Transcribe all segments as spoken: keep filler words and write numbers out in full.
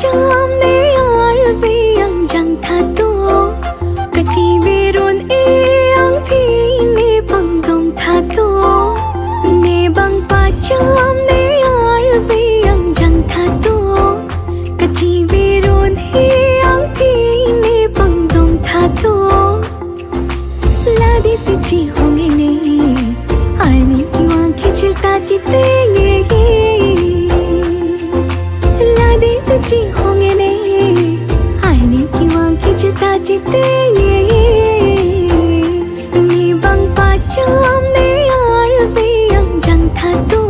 Cham ne arve angjang tha to, kachivirun e angthin ne pangdong tha to. Ne bang pacham ne arve angjang tha to, kachivirun e angthin ne pangdong tha to. Ladisi chihong-e ne, arni kevang kechil ta chiteng-e. Ladisi chihong-e ne, arni kevang kechil ta chiteng-e. Ne bang pacham ne arve angjang tha to,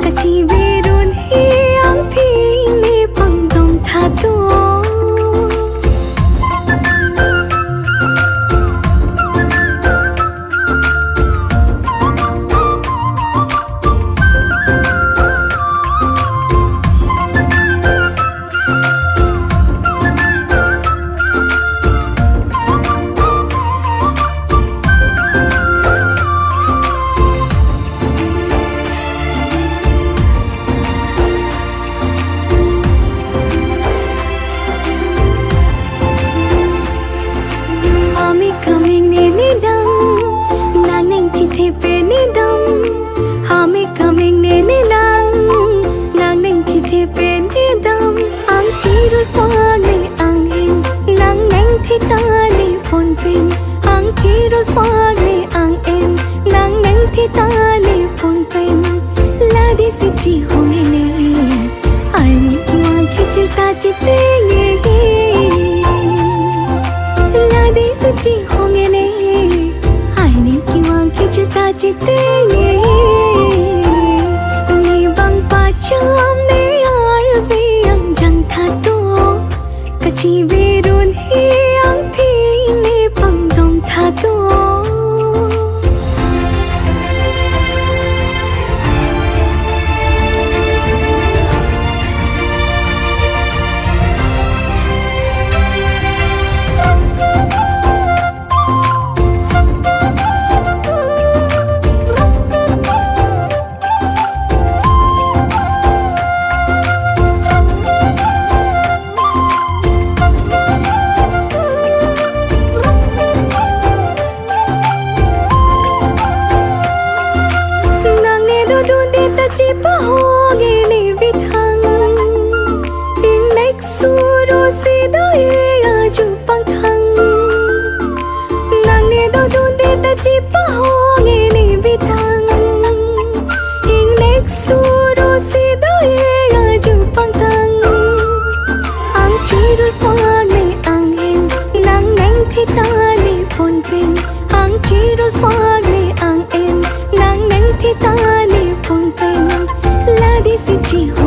kachivirun e angthin ne pangdong tha to. Amekam ingne ne lang, nang nangthithe pen ne dam. Amekam ingne ne lang, nang nangthithe pen ne dam. Angchirul phak ne ang-en, nang nangthita ne pon pen. Angchirul phak ne ang-en, nang nangthita ne pon pen. Ladisi chihong-e ne, arni kevang kechil ta chiteng-e. Ladisi chihong-e ne, arni kevang kechil ta chiteng-e. Ne bang pacham ne arve angjang tha to, kachivirun e angthin ne pangdong tha to. Nang ne dodunde ta chipahong-e ne vithang. Ingnek suro si do-e ajo pangthang. Nang ne dodunde ta chipahong-e ne vithang. Ingnek suro si do-e ajo pangthang. Angchirul phak ne ang-en, nang nangthita ne pon pen. Angchirul phak ne ang-en, nang nangthita ne pon pen. Ladisi chihong